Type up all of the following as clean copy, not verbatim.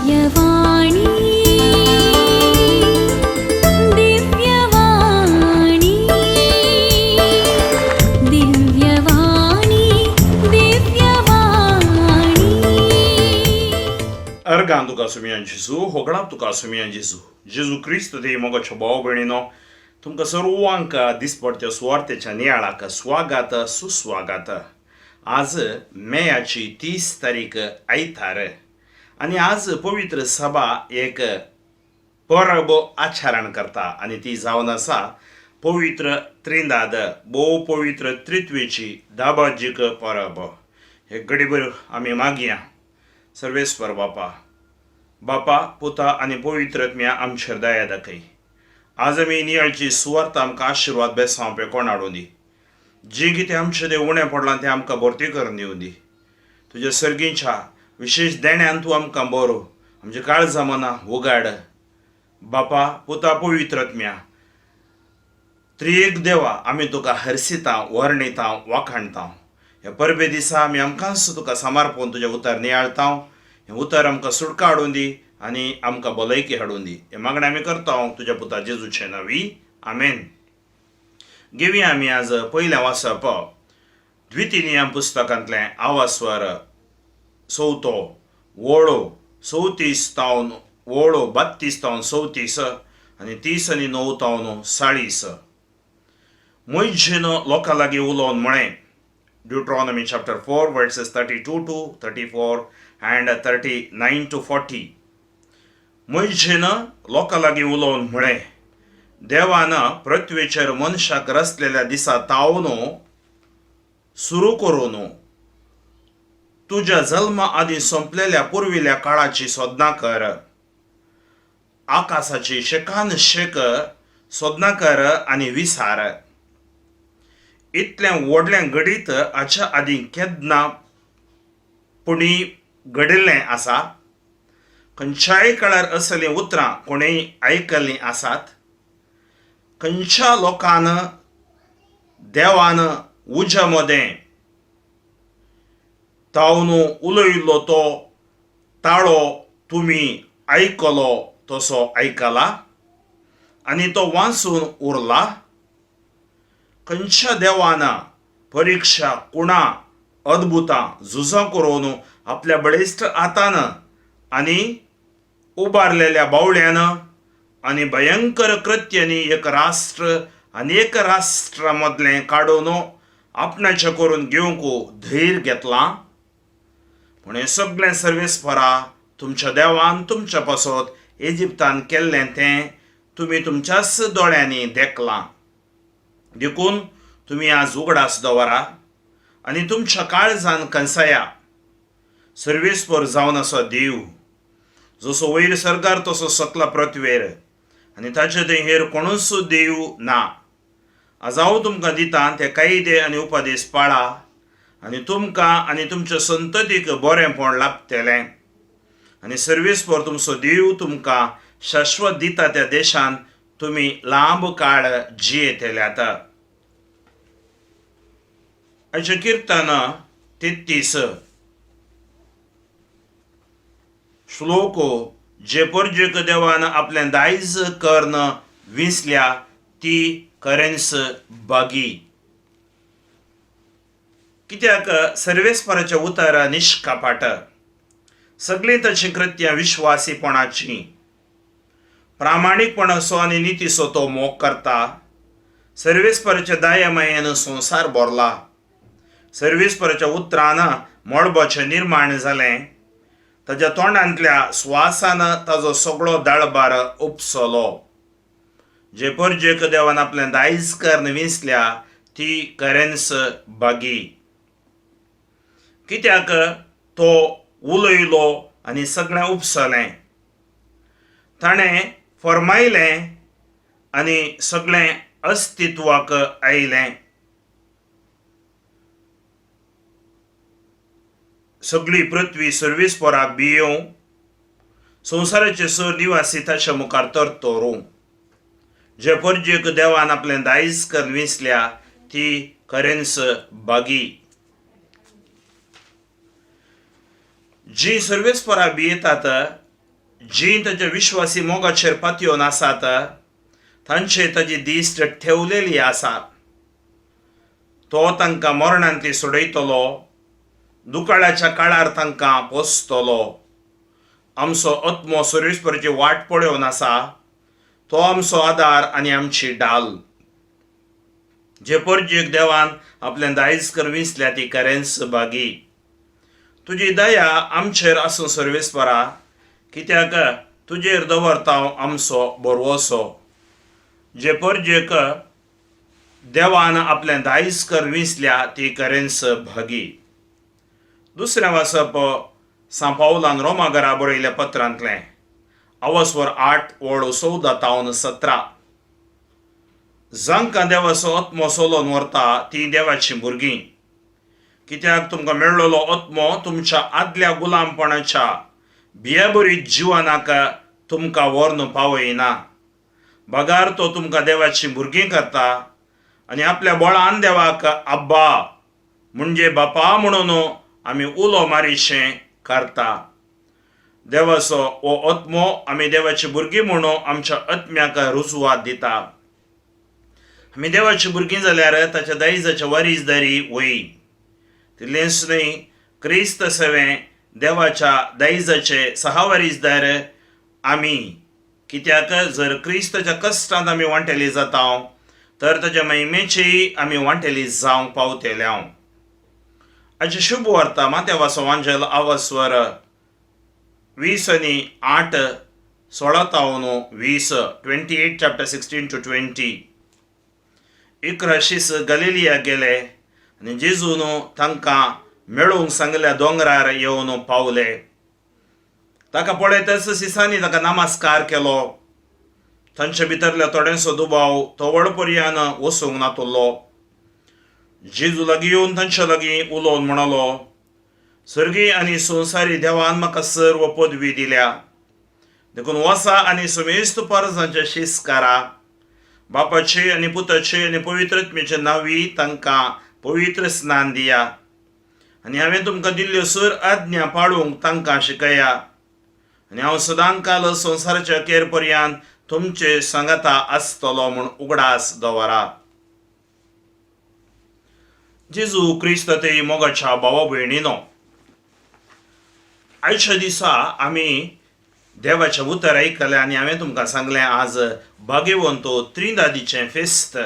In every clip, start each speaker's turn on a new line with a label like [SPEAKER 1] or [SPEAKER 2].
[SPEAKER 1] दिव्यवाणी, दिव्यवाणी, दिव्यवाणी, दिव्यवाणी.
[SPEAKER 2] अर्गां तुका सुमयान जेजू, होगडाप तुका सुमयान जेजू. जेजू क्रिस्त देव मोगाचो भाव भयणीनो, तुमकां सर्वांक दिसपडत्या सुवार्तेच्या नियाळाक स्वागत सुस्वागत. आज मेयाची 30 तारीख, आयतार, आनी आज पवित्र सभा एक परब आचरण करता आनी ती जावन आसा पवित्र त्रिंदाद, भोव पवित्र त्रित्वेची दाबाजीक परब. हे घडीभर आमी मागया. सर्वेस्पर बापा, बापा, पुता आनी पवित्र आत्म्या, आमचेर दया दाखय. आज आमी नियाळची सुवार्थ आमकां आशिर्वाद, बेसांव पेकोण हाडूं दी. जी कितें आमचें तें उणें पडलां तें आमकां भरती करून दिवं दी. तुज्या सर्गीच्या विशेश देण्यान तूं आमकां बरो, आमच्या काळजा मनां उगाड. बापा, पुता, पवित्र आत्म्या, त्रिएक देवा, आमी तुका हरसिता, वर्णिता, वाखाणता. ह्या परबे दिसा आमी आमकांच तुका समर्पण तुजें उतर नियाळता. हें उतर आमकां सुटका हाडून दी आनी आमकां भलायकी हाडून दी. हें मागणें आमी करता तुज्या पुता जेजूचे नांवी, आमेन. घेवया आमी आज पयलें वाचप, द्वितीय नियम पुस्तकांतलें, आवास्वर चवथो वळो 34 तावन वळो 32 तावन 34 आनी 30 आनी 9 तावन 40. मोयजेन लोकां लागीं उलोवन म्हळें, Deuteronomy chapter 4, verses 32 to 34 and 39 to 40. मोयजेन लोकां लागीं उलोवन म्हळें, देवान पृथ्वीचेर मनशाक रचलेल्या दिसा तावन सुरू करून तुज्या जल्मा आदीं सोंपलेल्या पुर्विल्ल्या काळाची सोदना कर. आकासाची शेकान शेक सोदना कर आनी विसार. इतलें व्हडलें घडीत हाच्या आदीं केन्ना पुणी घडिल्लें आसा? खंयच्याय काळार असलीं उतरां कोणेय आयकल्लीं आसात? खंयच्या लोकान देवान उज्या मदें तावन उलयल्लो तो ताळो तुमी आयकलो तसो आयकला आनी तो वाचून उरला? खंयच्या देवान परिक्षा, कुणा, अद्भुतां, झुजां करून आपल्या बळिश्ट हातान आनी उबारलेल्या बावळ्यान आनी भयंकर कृत्यांनी एक राष्ट्र आनी एक राष्ट्रा मदलें काडून आपणाचें करून घेवंक धैर्य घेतलां? पूण हें सगळें सर्वेस्परा तुमच्या देवान तुमच्या पासत इजिप्तान केल्लें तें तुमी तुमच्याच दोळ्यांनी देखलां. देखून तुमी आज उगडास दवरा आनी तुमच्या काळजान कंसया, सर्वेस्पर जावन आसा देव. जसो वयर सरकार तसो सकला पृथ्वेर आनी ताचे थंय हेर कोणूच देव ना. आज हांव तुमकां दितां ते कायदे आनी उपदेश पाळा आनी तुमकां आनी तुमच्या संततीक बरेंपण लाभतलें आनी सर्वेस्पर तुमचो देव तुमकां शाश्वत दिता त्या देशांत तुमी लांब काळ जियेतल्यात. आयचें किर्तन 33, श्लोक, जे परजेक देवान आपलें दायज कर्ण विंचल्या ती खरेंच बागी, कित्याक सर्वेस्पराचें उतर निश्कपाट, सगळीं ताचीं कृत्यां विश्वासीपणाचीं. प्रामाणीकपणाचो आनी नितीचो तो मोग करता. सर्वेस्पराच्या दयामायेन संवसार भरला. सर्वेस्पराच्या उतरान मळबाचें निर्माण जालें. ताज्या तोंडांतल्या स्वासान ताजो सगळो दळबार उपसलो. जे परजेक देवान आपलें दायज कर्ण विंचल्या ती खरेंच बागी, कित्याक तो उलयलो आनी सगळें उपसलें. ताणें फरमायलें आनी सगळें अस्तित्वाक आयलें. सगळी पृथ्वी सर्वेस्पराक भियेवं, संवसाराचे सर निवासी ताच्या मुखार तरतरूं. जे परजेक देवान आपलें दायज करून विंचल्या ती खरेंच बागी. जी सर्वेस्पराक भियेतात जीं ताच्या विश्वासी मोगाचेर पातयेवन आसात तांचेर ताजी दिश्ट ठेवलेली आसा. तो तांकां मरणांतली सोडयतलो, दुकाळाच्या काळार तांकां पोसतलो. आमचो आत्मो सर्वेस्पराची वाट पळोवन आसा, तो आमचो आदार आनी आमची डाल. जे परजेक देवान आपलें दायज कर विसल्या ती खरेंच भागी. तुजी दया आमचेर आसूं सर्वेस्परा, कित्याक तुजेर दवरता हांव आमचो भरवंसो. जे परजेक देवान आपलें दायज कर विसल्या ती खरेंच भागी. दुसरें वाचप सांव पावलान रोमा घरा बरयल्ल्या पत्रांतलें, अवस्वर 8 ओळ 14 तावन 17. जांकां देवाचो आत्मो चलोवन व्हरता तीं देवाचीं भुरगीं, कित्याक तुमकां मेळ्ळलो आत्मो तुमच्या आदल्या गुलामपणाच्या भियेभरीत जिवनाक तुमकां व्हरून पावयना, बगार तो तुमकां देवाचीं भुरगीं करता आनी आपल्या बळान देवाक अब्बा म्हणजे बापा म्हणून आमी उलो मारिशें करता. देवाचो हो आत्मो आमी देवाची भुरगीं म्हणून आमच्या आत्म्याक रुजवात दिता. आमी देवाची भुरगीं जाल्यार ताच्या दायजाच्या वारीसदारी वय. तितलेंच न्हय, क्रिस्त सवें देवाच्या दायजाचे सहावारीसदार आमी, कित्याक जर क्रिस्ताच्या कश्टांत आमी वांटेली जाता तर ताच्या महिमेचेय आमी वांटेली जावंक पावतले. आयची शुभ वार्ता मात्यावाचो वांजेल आवस्वर 20 आनी 8 16 तावन 20, 28 chapter 16 to 20. 11 शीस गलिलिया गेले आनी जेजून तांकां मेळूंक सांगल्या दोंगरार येवन पावले. ताका पळयतच शिसांनी ताका नमस्कार केलो. तांचे भितरल्या थोड्यांचो दुबाव तवळ पर्यान वचूंक नातुल्लो. जेजू लागीं येवन तांच्या लागीं उलोवन म्हणलो, सर्गी आनी संवसारी देवान म्हाका सर्व पदवी दिल्या, देखून वसा आनी समेस्त परजांचे शीस करा, बापाचे आनी पुताचे आनी पवित्र आत्म्याचे नांवी तांकां पवित्र स्नान दिया आनी हांवें तुमकां दिल्ल्यो सर आज्ञा पाळूंक तांकां शिकया, आनी हांव सदांकाल संवसाराच्या अखेर पर्यंत तुमचे सांगाता आसतलो म्हूण उगडास दवरा. जेजू क्रिस्त ते मोगाच्या भावा भयणीनो, आयच्या दिसा आमी देवाचें उतर आयकलें आनी हांवें तुमकां सांगलें आज भाग्यवंत त्रिंदादीचें फेस्त,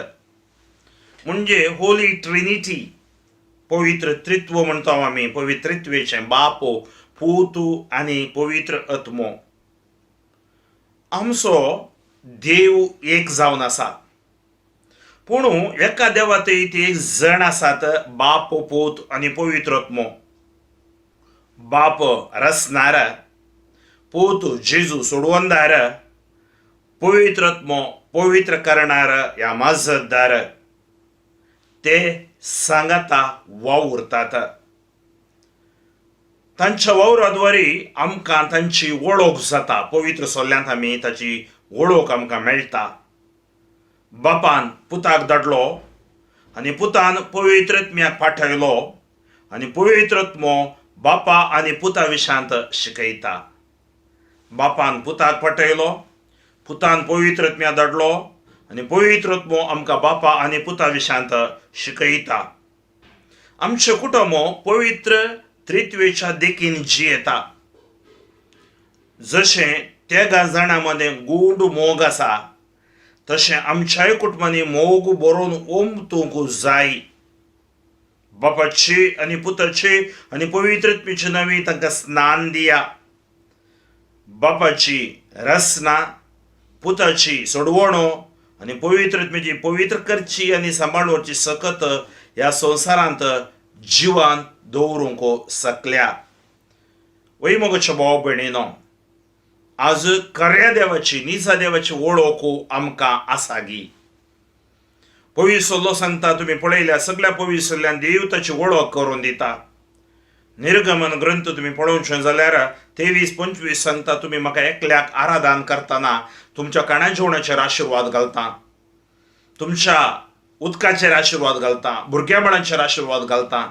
[SPEAKER 2] म्हणजे होली ट्रिनिटी, पवित्र त्रित्व म्हणटा आमी, पवित्रत्वेचें, बाप पूत आनी पवित्र आत्मो. आमचो देव एक जावन आसा, पूण एका देवातय ते एक जण आसात, बाप पूत आनी पवित्र आत्मो. बाप रसनार, पूत जेजू सोडवणदार, पवित्र आत्मो पवित्र करणार ह्या मजतदार. ते सांगाता वावुरतात. तांच्या वावराद्वारे आमकां तांची वळख जाता. पवित्र सोल्ल्यांत आमी ताची वळख आमकां मेळटा. बापान पुताक धाडलो आनी पुतान पवित्र आत्म्याक पाठयलो आनी पवित्र आत्मो बापा आनी पुता विशांत शिकयता. बापान पुताक पाठयलो, पुतान पवित्र आत्म्या धाडलो आनी पवित्र आत्मो आमकां बापा आनी पुता विशांत शिकयता. आमचें कुटुंब पवित्र त्रित्वेच्या देखीन जियेता. जशें तेगां जाणां मदें गूढ मोग आसा तशें आमच्याय कुटुंबांनी मोग बरोवन ओमतूंक जाय. बापाची आनी पुताची आनी पवित्र आत्म्याचे नांवी तांकां स्नान दिया. बापाची रसना, पुताची सोडवणो आनी पवित्र आत्म्याची पवित्र करची आनी सांबाळची सकत ह्या संवसारांत जिवान दवरूंक सकल्या. वय मोगाच्या भाव भयणीनो, आज खऱ्या देवाची, निजा देवाची वळख आमकां आसागी. पवित्र सल्लो सांगता, तुमी पळयल्या सगळ्या पवित्र सल्ल्यान देव ताची वळख करून दिता. निर्गमन ग्रंथ तुमी पळोवचें जाल्यार 23-25 सांगता, तुमी म्हाका एकल्याक आराधन करतना तुमच्या काणा जेवणाचेर आशिर्वाद घालता, तुमच्या उदकाचेर आशिर्वाद घालता, भुरग्या बाळांचेर आशिर्वाद घालता.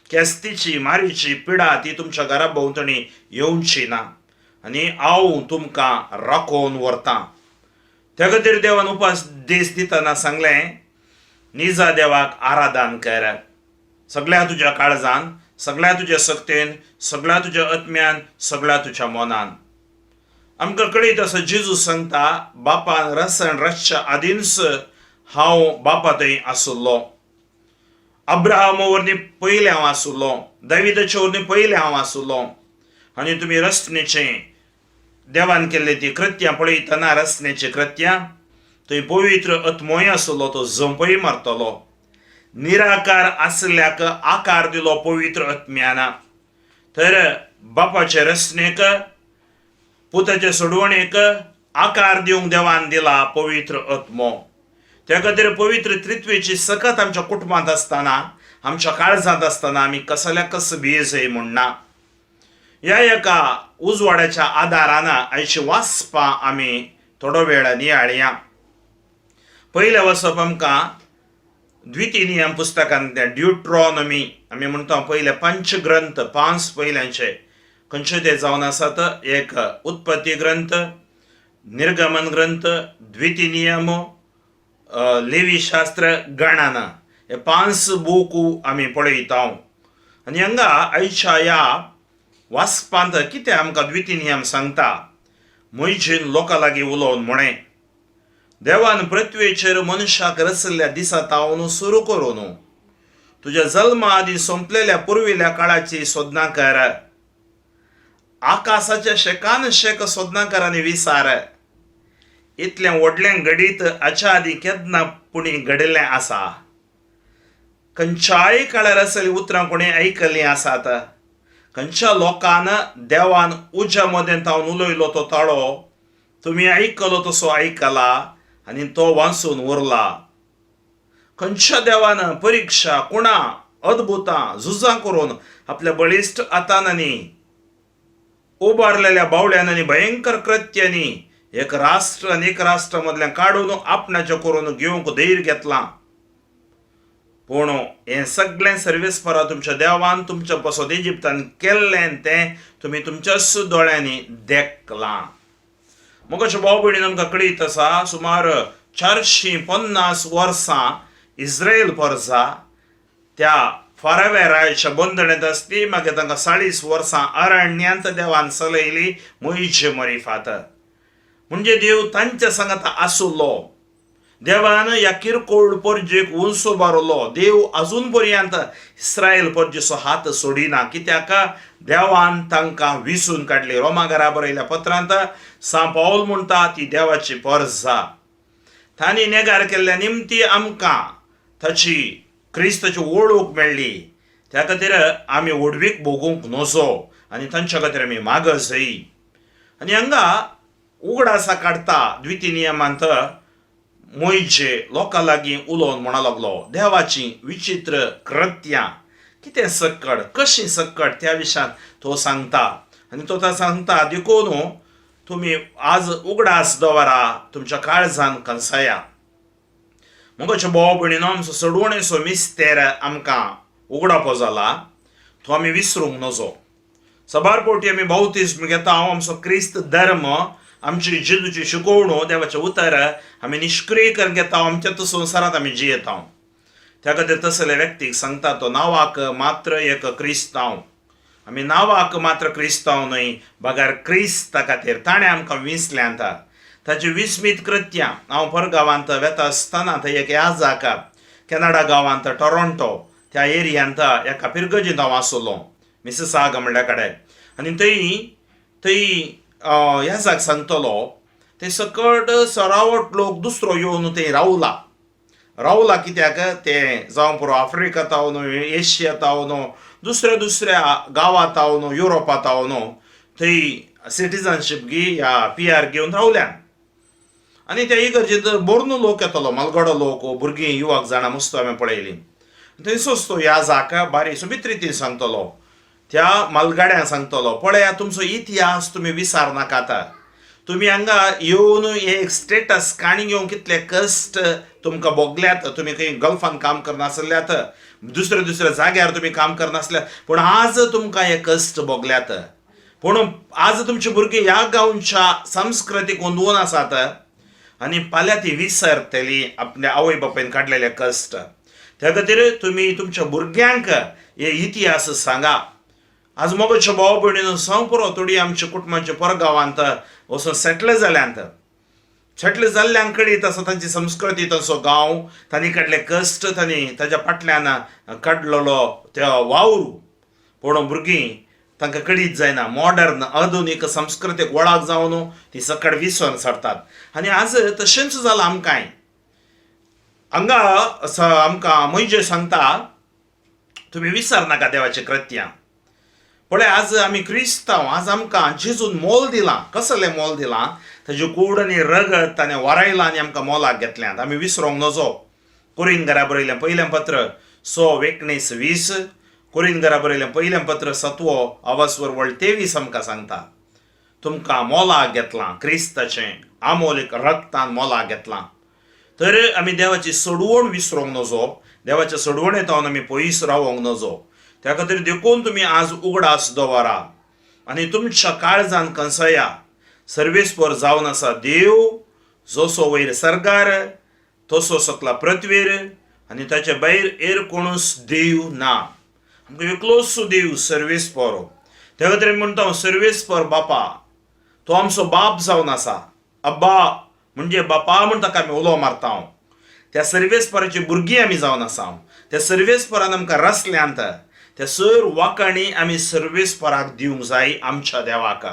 [SPEAKER 2] केस्तीची मारीची पिडा ती तुमच्या घरा भोंवतणी येवची ना. आनी हांव तुमकां राखोवन व्हरतां. त्या खातीर देवान उपदेश दितना सांगलें, निजा देवाक आराधन कर सगळ्या तुज्या काळजान, सगळ्या तुज्या शक्तेन, सगळ्या तुज्या आत्म्यान, सगळ्या तुज्या मनान. आमकां कळीत आसा, जेजू सांगता, बापान रसण रसच्या आदींच हांव बापा थंय आशिल्लो. अब्राहमा वरवीं पयलें हांव आशिल्लो, दाविदाचे वरवीं पयलें हांव आशिल्लो. आनी तुमी रचनेचें देवान केल्ले ती कृत्यां पळयतना, रचनेचीं कृत्यां, थंय पवित्र आत्मोय आशिल्लो, तो जंपय मारतलो. निराकार आसल्याक आकार दिलो पवित्र आत्म्यान. तर बापाचे रचनेक, पुताचे सोडवणेक आकार दिवंक देवान दिला पवित्र आत्मो. त्या खातीर पवित्र त्रित्वेची सकत आमच्या कुटुंबांत आसतना, आमच्या काळजांत आसतना आमी कसल्या कस भियेजय म्हणना. ह्या एका उजवाडाच्या आदारान आयची वाचपां आमी थोडो वेळ नियाळया. पयलें वचप आमकां द्वितीय नियम पुस्तकांतल्यान, ड्युट्रॉनॉमी आमी म्हणटा. पयले पंच ग्रंथ, पांच पयल्यांचे खंयचे ते जावन आसात? एक उत्पत्ती ग्रंथ, निर्गमन ग्रंथ, द्वितीय नियम, लेवी शास्त्र, गणना, हे पांच बूक आमी पळयता. आनी हांगा आयच्या ह्या वाचपांत कितें आमकां द्वितीय नियम सांगता? मोयजेन लोकां लागीं उलोवन म्हळें, देवान पृथ्वेचेर मनशाक रचल्ल्या दिसा तावन सुरू करून तुज्या जल्मा आदीं सोंपलेल्या पुर्विल्ल्या काळाची सोदनां कर. आकाशाच्या शेकान शेक सोदनां कर आनी विचार, इतलें व्हडलें घडीत हाच्या आदीं केन्ना पुणी घडिल्लें आसा? खंयच्याय काळार असलीं उतरां कोणी आयकल्लीं आसात? खंयच्या लोकान देवान उज्या मदें तावन उलयलो तो ताळो तुमी आयकलो तसो आयकला आनी तो वाचून उरला? खंयच्या देवान परिक्षा, कुणा, अद्भुतां, झुजां करून आपल्या बळिश्ट हातान आनी उबारलेल्या बावड्यान आनी भयंकर कृत्यांनी एक राष्ट्र आनी एक राष्ट्र मदल्यान काडून आपणाचें करून घेवंक धैर्य घेतलां? पूण हें सगळें सर्वेस्परा तुमच्या देवान तुमच्या पासत इजिप्तान केल्लें तें तुमी तुमच्याच दोळ्यांनी देखलां. मोगाच्या भाव भयणीन, आमकां कळीत आसा, सुमार 450 वर्सां इस्रायल परजा त्या फाराव्या रायाच्या बंदणेंत आसली. मागीर तांकां 40 वर्सां अरण्यांत देवान चलयली मोयजे मरिफात. म्हणजे देव तांच्या सांगाता आसुल्लो. देवान ह्या किरकोळ परजेक उंच उबारलो. देव अजून पर्यंत इस्रायल परजेचो हात सोडिना, कित्याक देवान तांकां विसून काडली. रोमा घरा बरयल्या पत्रांत सांत पावल म्हणटा, ती देवाची परजा तांणी नेगार केल्ल्या निमती आमकां ताची क्रिस्ताची वळख मेळ्ळी. त्या खातीर आमी व्हडवीक भोगूंक नजो आनी तांच्या खातीर आमी मागजय. आनी हांगा उगडासा काडटा, द्वितीय नियमांत मोयजे लोकां लागीं उलोवन म्हणा लागलो, देवाची विचित्र कृत्यां कितें सक्कड, कशी सक्कड त्या विशयांत तो सांगता. आनी तो सांगता, देखून तुमी आज उगडास दवरा, तुमच्या काळजान कनसाया. मोगाचे भाव भयणीनो, आमचो सडवणेचो मिस्तेर आमकां उगडापो जाला, तो आमी विसरूंक नजो. साबार फावटी आमी बावतिज्म घेता. हांव आमचो क्रिस्त धर्म, आमची जेजूची शिकोवणो, देवाचें उतर आमी निश्क्रिय करून घेता. आमच्या संवसारांत आमी जियेता. त्या खातीर तसल्या व्यक्तीक सांगता, तो नांवाक मात्र एक क्रिस्तांव. आमी नांवाक मात्र क्रिस्तांव न्हय, बगर क्रिस्ता खातीर ताणें आमकां विसल्यांत ताची विस्मीत कृत्यां. हांव परगांवांत वेता आसतना थंय एक याजाक, कॅनडा गांवांत, टोरोंटो त्या एरियांत एका पिरगजींत हांव आसलो, मिसिसागा म्हणल्या कडेन. आनी थंय थंय याजाक सांगतलो, थंय सकट सरावट लोक दुसरो येवन थंय रावला रावला. कित्याक ते जावं पुरो आफ्रिका तावन, एशिया तावन, दुसऱ्या दुसऱ्या गांवांत तावन, युरोपांत तावन थंय सिटीजनशीप गी या पी आर घेवन रावल्यान. आनी त्या इगर्जेंत भरून लोक येतलो, मलगडो लोक, भुरगीं, युवक जाणां मस्त हांवें पळयलीं. थंयसोच तो याजाक बारी सोबीत रितीन सांगतलो, त्या मालगाड्यांक सांगतलो, पळया, तुमचो इतिहास तुमी विसार नाकात. तुमी हांगा येवन एक स्टेटस काणी घेवंक कितले कश्ट तुमकां भोगल्यात. तुमी खंय गल्फान काम करनासल्यात, दुसऱ्या दुसऱ्या जाग्यार तुमी काम करनासल्यात, पूण आज तुमकां हे कश्ट भोगल्यात. पूण आज तुमची भुरगीं ह्या गांवच्या संस्कृतीक अंदून आसात आनी फाल्यां ती विसरतली आपल्या आवय बापायन काडलेले कश्ट. त्या खातीर तुमी तुमच्या भुरग्यांक हे इतिहास सांगा. आज मोगाच्या भाव भयणीनो, सांग पुरो, थोडी आमच्या कुटुंबाच्या परगांवांत वचून सेटल जाल्यांत. सेटल जाल्ल्यांक कळीत आसा तांची संस्कृती, तांचो गांव, तांणी काडले कश्ट, तांणी ताच्या फाटल्यान काडलेलो त्या वावर. पूण भुरगीं तांकां कळीत जायना. मॉडर्न आधुनीक संस्कृतीक वळख जावन ती सकड विसरून सरतात. आनी आज तशेंच जालां आमकांय हांगा. आमकां म्हजे सांगता, तुमी विसर नाका देवाचें कृत्यां. पळय, आज आमी क्रिस्तांव. आज आमकां जेजून मोल दिलां. कसलें मोल दिलां? ताजे कूड आनी रगत ताणें वरायलां आनी आमकां मोलाक घेतल्यांत. आमी विसरोंक नजो. कोरीन घरा बरयलें पयलें पत्र 6:19-20, कोरीन घरा बरयलें पयलें पत्र सतवो अवस्वर वळ 23 आमकां सांगता, तुमकां मोलाक घेतलां, क्रिस्ताचें आमोलीक रक्तान मोलाक घेतलां. तर आमी देवाची सोडवण विसरोंक नजो. देवाच्या सोडवणेंत आमी पयस रावोंक नजो. त्या खातीर देखून तुमी आज उगडास दवरा आनी तुमच्या काळजान कंसया, सर्वेस्पर जावन आसा देव, जसो वयर सरकार तसो सकला पृथ्वीर आनी ताचे भायर हेर कोणूच देव ना. आमकां एकलोच देव सर्वेस्पर. त्या खातीर म्हणटा हांव, सर्वेस्पर बापा, तो आमचो बाप जावन आसा. अब्बा म्हणजे बापा म्हण ताका आमी उलो मारता. त्या सर्वेस्पराची भुरगीं आमी जावन आसा. त्या सर्वेस्परान आमकां रसल्यांत. त्या सर वाकाणी आमी सर्वेस्पराक दिवंक जाय, आमच्या देवाक.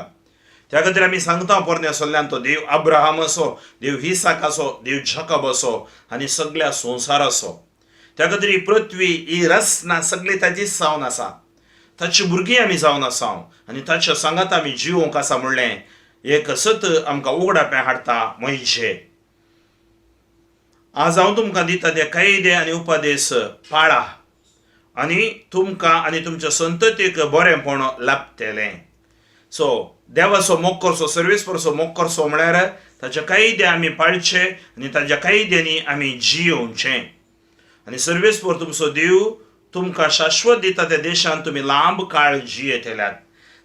[SPEAKER 2] त्या खातीर आमी सांगता, पोरण्या सल्ल्यान तो देव अब्राहम असो, देव हिसाक असो, देव जकब असो आनी सगळ्या संवसाराचो. त्या खातीर ही पृथ्वी, ही रचना सगळी ताजीच जावन आसा. ताची भुरगीं आमी जावन आसा आनी ताच्या सांगात आमी जिवोंक आसा म्हणलें एक सत आमकां उगडापें हाडटा. म्हयजे आज हांव तुमकां दिता ते कायदे आनी उपदेश पाळा आनी तुमकां आनी तुमच्या संततीक बरेंपण लाभतलें. सो देवाचो मोग करचो, सर्वेस्परचो मोग करचो म्हळ्यार ताचे कायदे आमी पाळचे आनी ताच्या कायद्यांनी आमी जियोवचें. आनी सर्वेस्पर तुमचो देव तुमकां शाश्वत दिता त्या देशांत तुमी लांब काळ जियेतल्यात.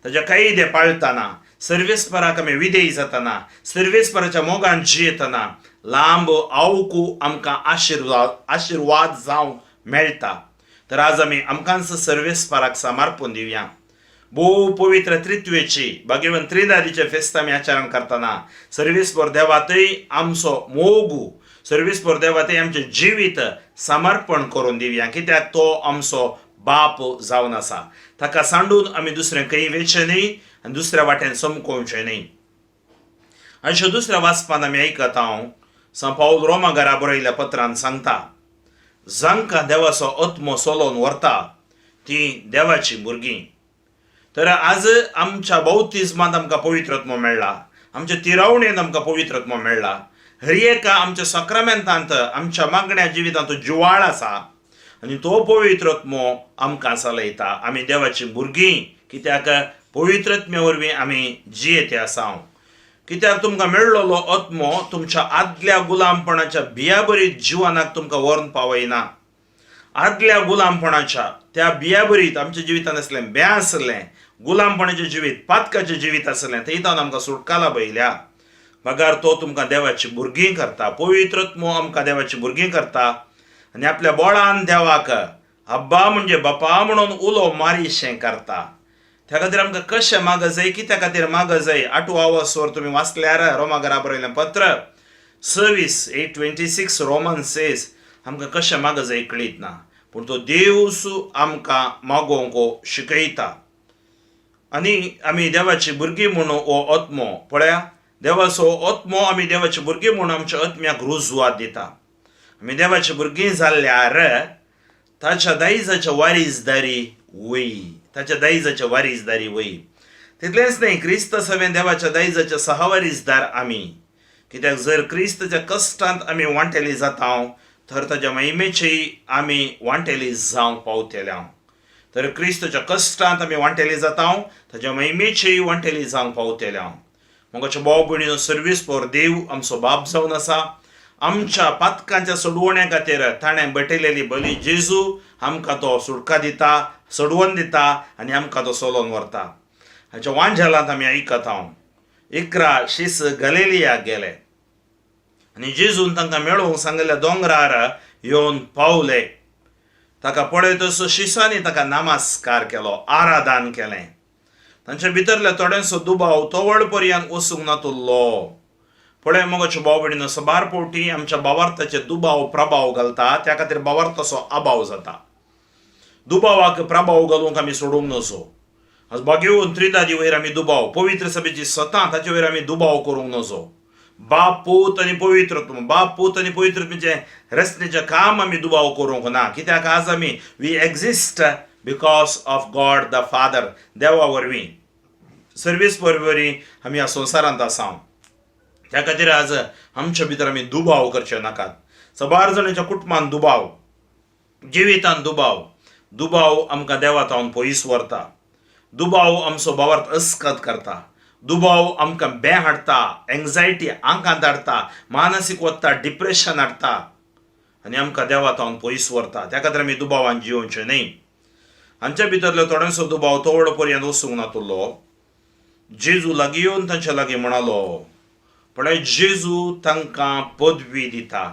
[SPEAKER 2] ताच्या कायदे पाळतना, सर्वेस्पराक आमी विधेय जातना, सर्वेस्पराच्या मोगान जियेतना लांब आवकू आमकां आशिर्वाद जावंक मेळटा. तर आज आमी आमकांच सर्वेस्पराक समर्पण दिवया. भोव पवित्र त्रित्वेची भाग्यवंत त्रिदादीचे फेस्त आमी आचरण करतना सर्वेस्पर देवातय आमचो मोगू, सर्वेस्पर देवातय आमचें जिवीत समर्पण करून दिवया, कित्याक तो आमचो बाप जावन आसा. ताका सांडून आमी दुसरें खंय वेचें न्ही आनी दुसऱ्या वाटेन समकोवचें न्ही. अशें दुसऱ्या वाचपान आमी आयकता हांव, सांत पावल रोमा घरा बरयल्ल्या पत्रान सांगता, जांकां देवाचो आत्मो चलोवन व्हरता ती देवाची भुरगीं. तर आज आमच्या बौतिज्मांत आमकां पवित्र आत्मो मेळ्ळा, आमच्या तिरावणेंत आमकां पवित्र आत्मो मेळ्ळा, हर एका आमच्या सक्रामेंतांत, आमच्या मागण्या जिवितांत जुवाळ आसा आनी तो पवित्र आत्मो आमकां चलयता. आमी देवाची भुरगीं, कित्याक पवित्र आत्म्या वरवीं आमी जियेते आसा. कित्याक तुमकां मेळ्ळोलो आत्मो तुमच्या आदल्या गुलामपणाच्या बियाबरीत जिवनाक तुमकां व्हरून पावयना. आदल्या गुलामपणाच्या त्या बियाबरीत आमच्या जिवितांत आसलें, ब्यां आसलें, गुलामपणाचें जिवीत, पातकाचें जिवीत आसलें, थंय तावन आमकां सुटकाला बयल्या. मगर तो तुमकां देवाची भुरगीं करता. पवित्र आत्मो आमकां देवाची भुरगीं करता आनी आपल्या बोळान देवाक अब्बा म्हणजे बापा म्हणून उलो मारीशें करता. त्या खातीर आमकां कशें माग जाय, कित्या खातीर माग जाय? आठवो आवस्वर तुमी वाचल्यार, रोमा घरा बरयलें पत्र 26, 8:26 रोमन सेस, आमकां कशें माग जाय कळीत ना, पूण तो देवूस आमकां मागोवंक शिकयता. आनी आमी देवाची भुरगीं म्हणून हो आत्मो, पळया, देवाचो आत्मो आमी देवाची भुरगीं म्हणून आमच्या आत्म्याक रुजवात दिता. आमी देवाची भुरगीं जाल्यार ताच्या दायजाच्या वारीसदारी वय, ताच्या दायजाच्या वारीसदारी वय. तितलेंच न्हय, क्रिस्त सवें देवाच्या दायजाच्या सहवारीसदार आमी, कित्याक जर क्रिस्तच्या कश्टांत आमी वांटेली जाता तर ताच्या महिमेची आमी वांटेली जावंक पावतले. तर क्रिस्तच्या कश्टांत आमी वांटेली जाता, ताच्या महिमेची वांटेली जावंक पावतले. मोगाच्या भाव भयणीनो, सर्वेस्पर देव आमचो बाप जावन आसा. आमच्या पातकांच्या सोडवण्या खातीर ताणें बटयलेली बली जेजू, आमकां तो सुटका दिता, सोडवण दिता आनी आमकां तो चलोवन व्हरता. हाच्या वांझेलांत आमी आयकता, 11 शीस गलेलियाक गेले आनी जेजून तांकां मेळोवंक सांगिल्ल्या दोंगरार येवन पावले. ताका पळयतच शिसांनी ताका नमस्कार केलो, आराधन केलें. तांच्या भितरल्या थोड्यांचो दुबाव तवळ पर्यंत वचूंक नातुल्लो. पळय मोगाच्यो भाव भयणीनो, सबार फावटी आमच्या भावार्थाचे दुबाव प्रभाव घालता, त्या खातीर भावार्थाचो अभाव जाता. दुबावाक प्रभाव घालूंक आमी सोडूंक नजो. आज भाग्यवंत त्रिदादी वयर आमी दुबाव, पवित्र सभेची सतां ताचे वयर आमी दुबाव करूंक नजो. बाप, पूत आनी पवित्र, बाप, पूत आनी पवित्र आत्म्याचें रचनेचें काम आमी दुबाव करूंक ना. कित्याक आज आमी we exist because of God the Father. देवा वरवीं, सर्वीस वरवीं आमी ह्या संवसारांत आसा. त्या खातीर आज आमच्या भितर आमी दुबाव करचे नाकात. सबार जाणांच्या कुटुंबान दुबाव, जिवितान दुबाव. दुबाव आमकां देवा थावन पयस व्हरता. दुबाव आमचो भावार्थ अस्कत करता. दुबाव आमकां बें हाडटा, एंग्जायटी आंकांत हाडटा, मानसीक वता, डिप्रेशन हाडटा आनी आमकां देवा थावन पयस व्हरता. त्या खातीर आमी दुबावान जियोवचें न्हय. हांच्या भितरलो थोड्यांचो दुबाव तवळ पर्यंत वचूंक नातुल्लो. जेजू लागीं येवन तांच्या लागीं म्हणालो. पळय, जेजू तांकां पदवी दिता.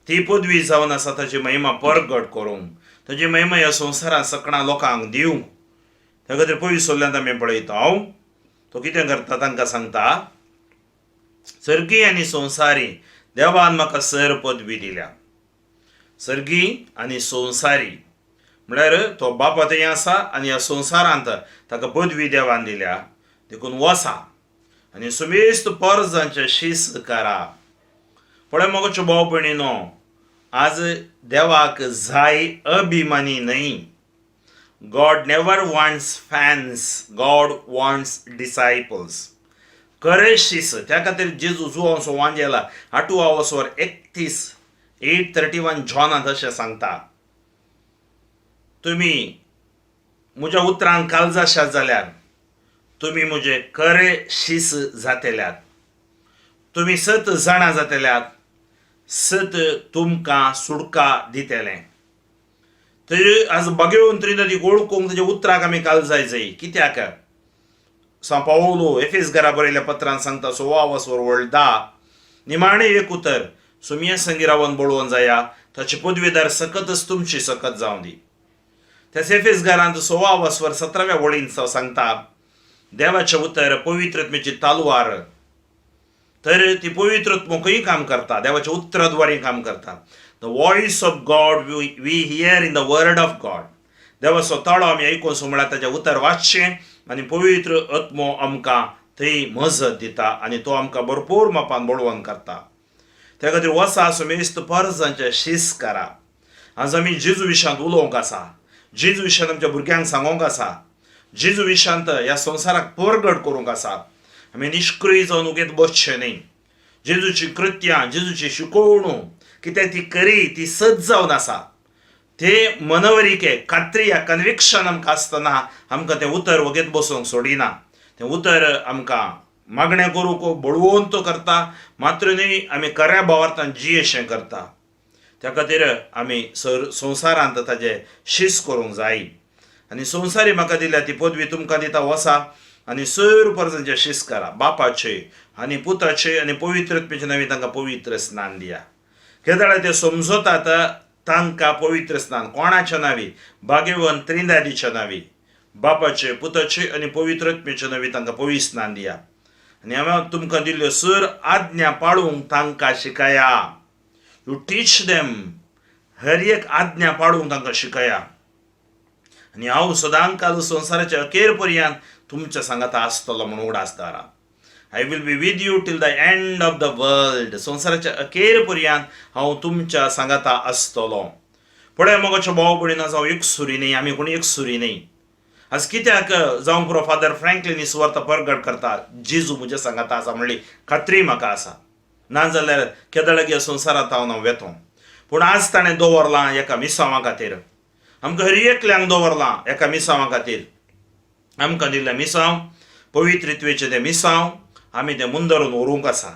[SPEAKER 2] ती पदवी जावन आसा ताची महिमा परगट करूंक, ताची महिमा ह्या संवसारांत सकणा लोकांक दिवंक. त्या खातीर पयसुल्ल्यान आमी पळयता, हांव तो कितें करता, तांकां सांगता, सर्गी आनी संवसारी देवान म्हाका सर पदवी दिल्या. सर्गी आनी संवसारी म्हळ्यार तो बापा थंय आसा आनी ह्या संवसारांत ताका पदवी देवान दिल्या. देखून वसा आनी सुमेस्त परजांचे शीस करा. पळय मोगाच्यो भाव भयणीनो, आज देवाक जाय अभिमानी न्हय. God never wants fans, God wants disciples. खरे शीस. त्या खातीर जेजू जुवांसो वांजेला आठवा वसवर 31, 8:31 जॉनांत अशें सांगता, तुमी म्हज्या उतरांक कालजाशात जाल्यार तुमी म्हजे खरे शीस जातेल्यात. तुमी सत जाणा जातेल्यात, सत तुमकां सुडका दितलें. थंय आज भाग्यवंत त्रिनदीक वळखूंक ताच्या उतराक आमी कालजाय जाय. कित्याक सांव पावलो एफेस घरा बरयल्या पत्रान सांगता, 16 वसवर वळ 10, निमाणें एक उतर, सुमये संगी रावन बळोवन जाया, ताची पदवीदार सकतच तुमची सकत जावं दी. त्या एफेस घरांत 16 वसवर 17व्या वळीन सांगता, देवाचें उतर पवित्रत्मेची तालवार. तर ती पवित्रत्व खंय काम करता? देवाच्या उतराद्वारे काम करता. The voice of God we hear in the word of God. देवाचो ताळो आमी आयकून म्हळ्यार ताचें उतर वाचचें आनी पवित्र आत्मो आमकां थंय मजत दिता आनी तो आमकां भरपूर मापान बळवंत करता. त्या खातीर वसा, सुमेस्त परजांचे शीस करा. आज आमी जेजू विशांत उलोवंक आसा, जेजू विशांत आमच्या भुरग्यांक सांगोंक आसा, जेजू विशांत ह्या संवसाराक परगट करूंक आसा. आमी निश्क्रीय जावन उगेत बसचें न्हय. जेजूची कृत्यां, जेजूची शिकोवणू, कित्याक ती खरी, ती सत जावन आसा. ते मनवरिके खात्री या कन्विक्शन आमकां आसतना आमकां तें उतर वगेत बसूंक सोडिना. तें उतर आमकां मागणें करूंक बळवंत करता, मात्र न्हय, आमी खऱ्या भावार्थान जियेशें करता. त्या खातीर आमी सर संवसारांत ताजें शीस करूंक जाय. आनी संवसारी म्हाका दिल्या ती पदवी तुमकां दिता, वसा आनी सर परजांचे शीस करा. बापाचे आनी पुताचे आनी पवित्रत्मेचे नांवी तांकां पवित्र स्नान दिया. केदळा ते समजतात, तांकां पवित्र स्नान कोणाच्या नांवी? भाग्यवंत त्रिंदादीच्या नांवी. बापाचे, पुताचे आनी पवित्रत्मेच्या नांवी तांकां पवित्र स्नान दिया आनी हांवें तुमकां दिल्ल्यो सर आज्ञा पाळूंक तांकां शिकया. You teach them. हर एक आज्ञा पाळूंक तांकां शिकया आनी हांव सदांकाल संवसाराच्या अखेर पर्यंत तुमच्या सांगाता आसतलो म्हणून उगडास दवरा. I will be with you till the end of the world. संवसाराच्या अखेर पर्यंत हांव तुमच्या सांगाता आसतलो. पळय मोगाच्यो भाव भयणीनो, जावं एकसुरी न्हय, आमी कोणी एकसुरी न्हय. आज कित्याक जावं पुरो, फादर फ्रँकलीन ही सुवार्ता परगट करता. जेजू म्हज्या सांगाता आसा म्हणली खात्री म्हाका आसा, नाजाल्यार केदळागी संवसारांत हांव वेतो. पूण आज ताणें दवरलां एका मिसांवा खातीर. आमकां हर एकल्यांक दवरलां एका मिसांवा खातीर. आमकां दिल्लें मिसांव, पवित्रित्वेचें तें मिसांव आमी तें मुंदरून व्हरूंक आसा.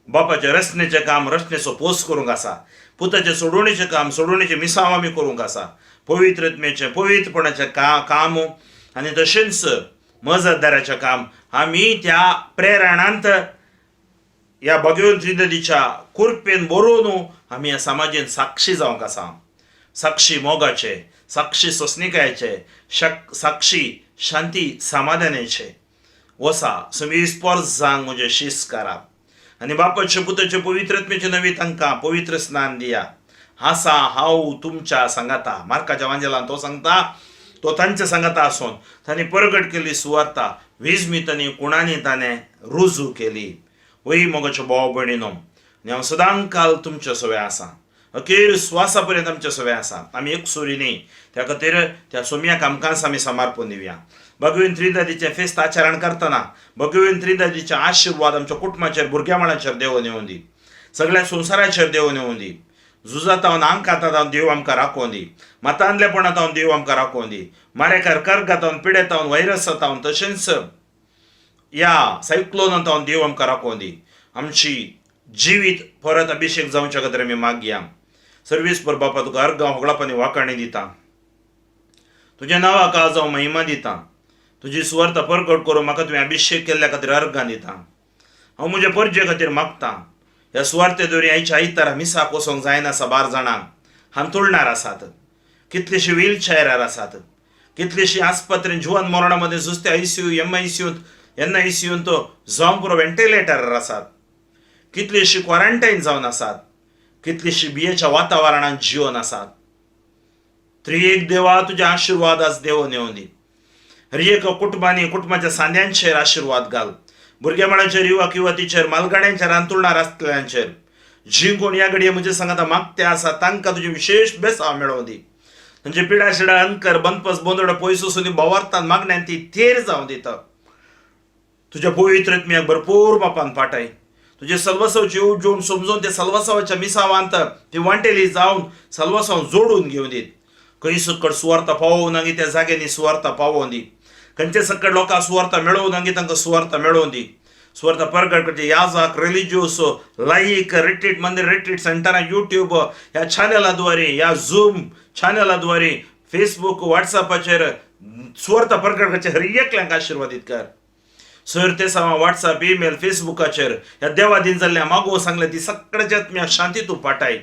[SPEAKER 2] बापाचें रचनेचें काम, रचनेचो पोस करूंक आसा. पुताचें सोडवणेचें काम, सोडवणेचें मिसांव आमी करूंक आसा. पवित्रत्मेचें, पवित्रपणाचें काम आनी तशेंच मजतदाराचें काम आमी त्या प्रेरणांत ह्या भगवंत नदीच्या कुरपेन बरोवन आमी ह्या समाजेन साक्षी जावंक आसा. साक्षी मोगाचे, साक्षी सोंसणिकायेचे, साक्षी शांती समाधानाचे. वसा समीस्पर्श जावंक म्हजें शीस करा आनी बापाचे पुताचे पवित्रत्मेचे नवी तांकां पवित्र स्नान दिया. आसा हांव तुमच्या सांगाता. मार्काच्या वांजेलान तो सांगता, तो तांच्या सांगाता आसून तांणी परगट केली सुवार्ता विजमितांनी कुणांनी ताणें रुजू केली. वय मोगाच्यो भाव भयणीनो, आनी हांव सदांकाल तुमच्या सवे आसा, अखेर स्वासा पर्यंत आमच्या सवे आसा. आमी एक सुरी न्ही, त्या खातीर त्या सोम्याक आमकांच आमी समर्पण दिवया. भगवीन त्रिदादीचें फेस्त आचरण करतना भगवीन त्रिदादीचे आशिर्वाद आमच्या कुटुंबाचेर, भुरग्या देव नेवन दी, सगळ्या संवसाराचेर देव नेवन दी. झुजातावन आंकातावन देव आमकां राखोवन दी, मतांतलेपणातावन देव आमकां राखोवन दी, मारेकार कर्गातावन, पिडेतावन, व्हायरसातावन, तशेंच ह्या सायक्लोनातावन देव आमकां राखोवन दी. आमची जिवीत परत अभिशेक जावच्या खातीर आमी मागया. सर्वीस पर बापा तुका अर्गां होगळापानी वाकाणी दिता, तुज्या नांवाक आज हांव महिमा दिता. तुजी सुवार्थ परगट करून म्हाका तुवें अभिशेक केल्ल्या खातीर अर्गां दिता. हांव म्हज्या परजे खातीर मागता. ह्या सुवार्ते दोरी आयच्या आयतारा मिसाक वचोंक जायना साबार जाणांक हांतुळणार आसात, कितलीशीं व्हीलचॅरार आसात, कितलीशीं आस्पत्रेन जिवन मरणा मदें झुजते आयसीयू, एम आयसीयूंत, एन आयसीयूंत जावं पुरो व्हेंटिलेटरार आसात, कितलीशीं क्वॉरंटायन जावन आसात, कितलीशीं बियेच्या वातावरणांत जिवन आसात. त्रिएक देवा तुजे आशिर्वाद आज देवोन येवं दी. हर एक कुटुंबांनी कुटुंबाच्या सांद्यांचेर आशिर्वाद घाल, भुरगेबाळांचेर, युवक युवतीचेर, मालगाड्यांचेर, अंतुळणार आसतल्यांचेर, जी कोण ह्या घडये म्हजे सांगाता मागते आसा तांकां तुजी विशेश बेसांव मेळोवं दी. तांचे पिडा शिडा अंकर बनपस बोंदड पयस वचून बोवार्तान मागण्यान ती थेर जावं दिता. तुज्या पवित्र आत्म्याक भरपूर मापान पाटय. तुजे सलवसावची येवजण समजून ते सलवसावाच्या मिसावांत ती वांटेली जावन सलवसाव जोडून घेवन दीत. खंय सकट सुवार्ता पावोवं नागी त्या जाग्यांनी सुवार्ता पावोवन दी. खंयचे सकट लोकांक सुवार्ता मेळोवं नागी तांकां सुवार्ता मेळोवन दी. सुवार्ता परगट करचे याजाक, रिलिजियस, लाईक, रिट्रीट मंदिर, रिट्रीट सेंटरां, यूट्यूब ह्या चॅनलाद्वारे, ह्या झूम चॅनलाद्वारे, फेसबूक, व्हॉट्सअपाचेर सुवार्ता परगट करचे हर एकल्यांक आशिर्वादीत कर. सर ते सामा व्हॉट्सअप, ईमेल, फेसबुकाचेर ह्या देवादीन जाल्ल्या मागो सांगले ती सगळ्याच्या आत्म्या शांती तूं पाटाय.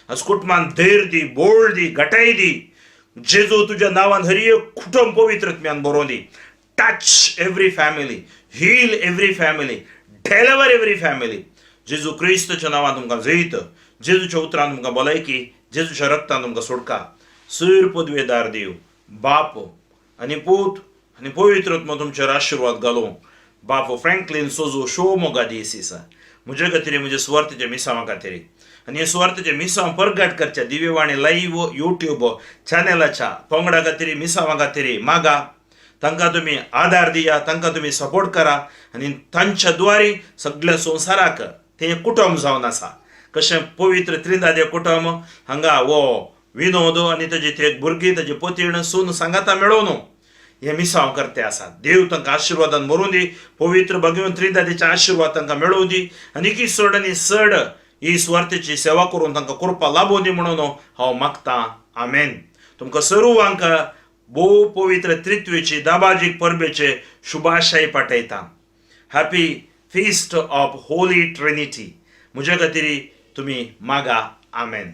[SPEAKER 2] आज कुटुंबान धैर्य दी, बोळ दी, घटाय दी. जेजू तुज्या नांवान हर एक कुटुंब पवित्र आत्म्यान बरोवन दी. Touch every family, heal every family, deliver every family. जेजू क्रिस्तच्या नांवान तुमकां जैत, जेजूच्या उतरान तुमकां भलायकी, जेजूच्या रक्तान तुमकां सोडका. सूर पदवेदार देव बाप आनी पूत आनी पवित्र आत्मो तुमचेर आशिर्वाद घालूं. बाप फ्रँकलीन सोजो शो मोगा दीस म्हजे खातीर, म्हज्या सुवार्थेच्या मिसांवा खातीर आनी हे सुवार्थेचे मिसांव परगट करच्या दिव्यवाणी लायव्ह यूट्यूब चॅनलाच्या पंगडा खातीर, मिसांवा खातीर मागा. तांकां तुमी आदार दिया, तांकां तुमी सपोर्ट करा आनी तांच्या द्वारे सगळ्या संवसाराक तें कुटुंब जावन आसा. कशें पवित्र त्रिंदादे कुटुंब हांगा हो विनोद आनी ताजी ती एक भुरगीं, ताजी पतीण, सून सांगाता मेळोवन हे मिसांव करते आसात. देव तांकां आशिर्वादान भरून दी. पवित्र भगवंत त्रिंदादेचे आशिर्वाद तांकां मेळोवं दी आनी की चड आनी चड ही सुवार्थेची सेवा करून तांकां कृपा लाबोवं दी म्हणून हांव मागतां. आमेन. तुमकां सर्वांक भोव पवित्र त्रित्वेची दाबाजीक परबेचे शुभाशय पाठयता. Happy Feast of Holy Trinity. म्हज्या खातीर तुमी मागा. आमेन.